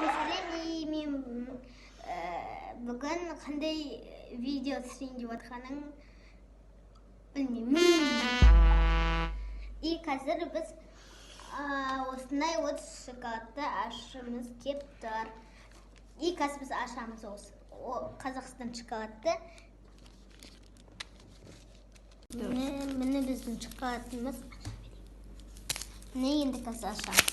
Сәлем, и мен бүгін қандай видео түсірейін деп жатқаның білмеймін. И қазір біз осындай вот шоколадты ашқымыз кеп тұр. И қазір біз ашамыз осы Қазақстан шоколадты. Міне біздің шоколадымыз. Міне, енді қазір ашамыз.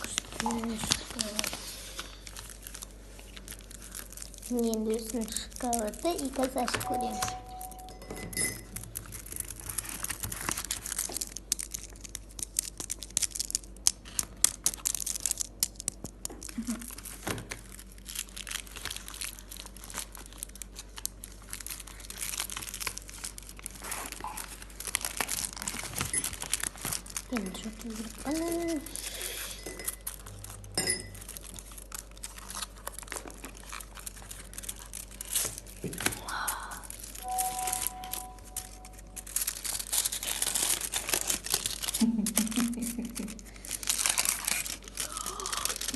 Күшті шоколад. Міне, енді өзінің шоколады, и қазір ашып көреміз. Енді жұту керекпін.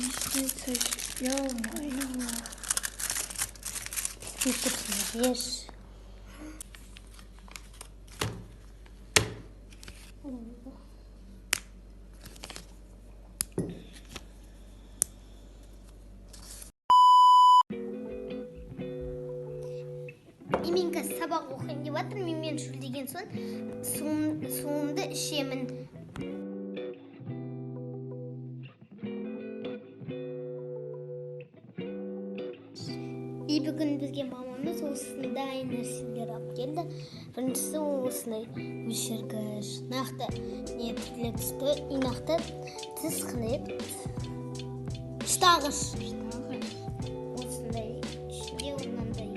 Ішіне coś, ё-моё. Сөйтіп жеш. И мен қазір сабақ оқиын деп жатырмын. Мен шөлдеген соң суымды ішемін. И бүгін бізге мамамыз осындай нәрселер алып келді. Біріншісі ол осындай өшіргіш. Нақты не, түрлі түсті, и нақты тіс қандай еді? Ұштағыш. Осындай ішінде мынандай.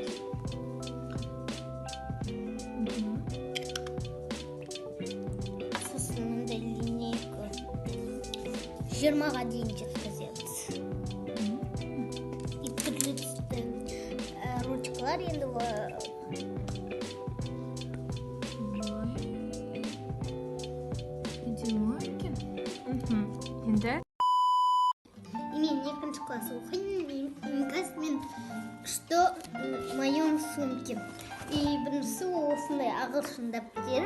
Сосын мынандай линейка. 20-ға дейін жеткізеді. И түрлі түсті ручкалар енді Ой. Әдемі екен. Енді И мен екінші класс оқимын. И қазір мен что в моем сумке. И біріншісі ол осындай ағылшын дәптер.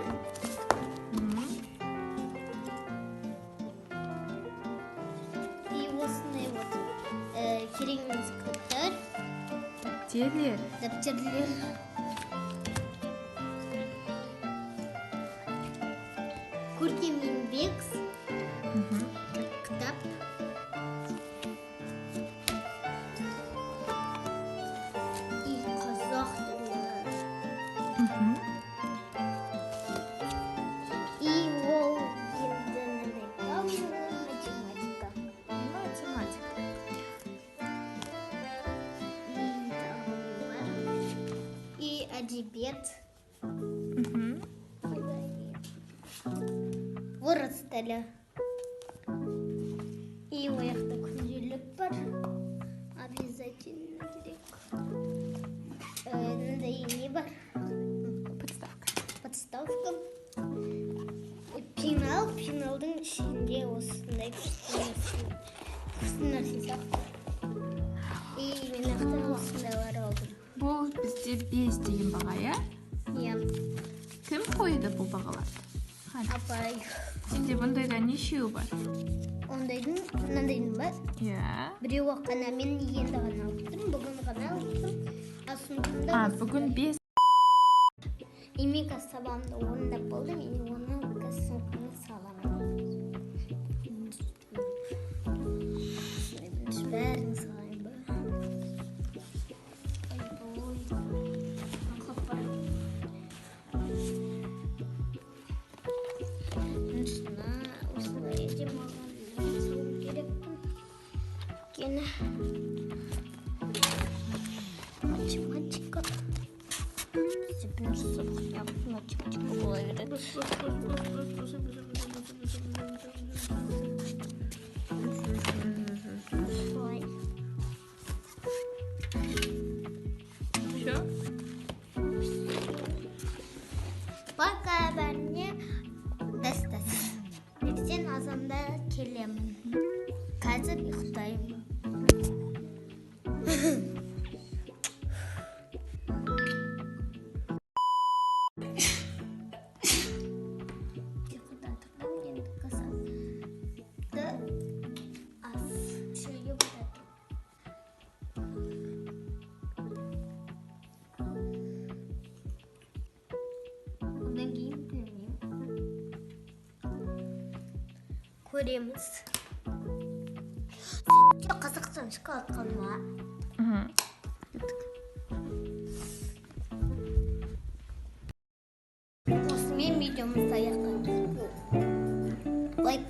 И осындай вот керек емес кітаптар. Дәптерлер. Дәптерлер. Көркем еңбек кітап. И қазақ тілі. И ол енді мынандай главный математика. Математика. И тағы не бар? И әдебиет. Орыс тілі. И ол жақта күнделік бар. Обязательно керек. Мынандай не бар? Подставка. Подставка. Пенал. Пеналдың ішінде осындай күшті нәрсе, күшті нәрсе сияқты. И мен ақтан осындайлар алдым. Бұл бізде 5 деген баға, иә? Иә. Кім қойды бұл бағаларды? Қане. Апай. Сенде бұндайда нешеуі бар? Ондайдың, мынандайдың ба? Иә. Біреуі ғана, мен енді ғана алып тұрмын, бүгін ғана алып тұрмын. Ал сумкамда А, осындай. бүгін 5. И мен қазір сабағымды орындап болдым, и оны қазір сумкама саламын. Осындай бірінші бәрін салайын ба? Ой, аңқап барады. Біріншіні осындай демалған салу керекпін. Өйткені математика. Бізде бірінші сабақ неғып математика бола береді. Солай. Все? Көреміз. Қазақстан шоколадқа ма? Мхм. Кеттік. Осымен видеомызды аяқтаймыз. Лайк.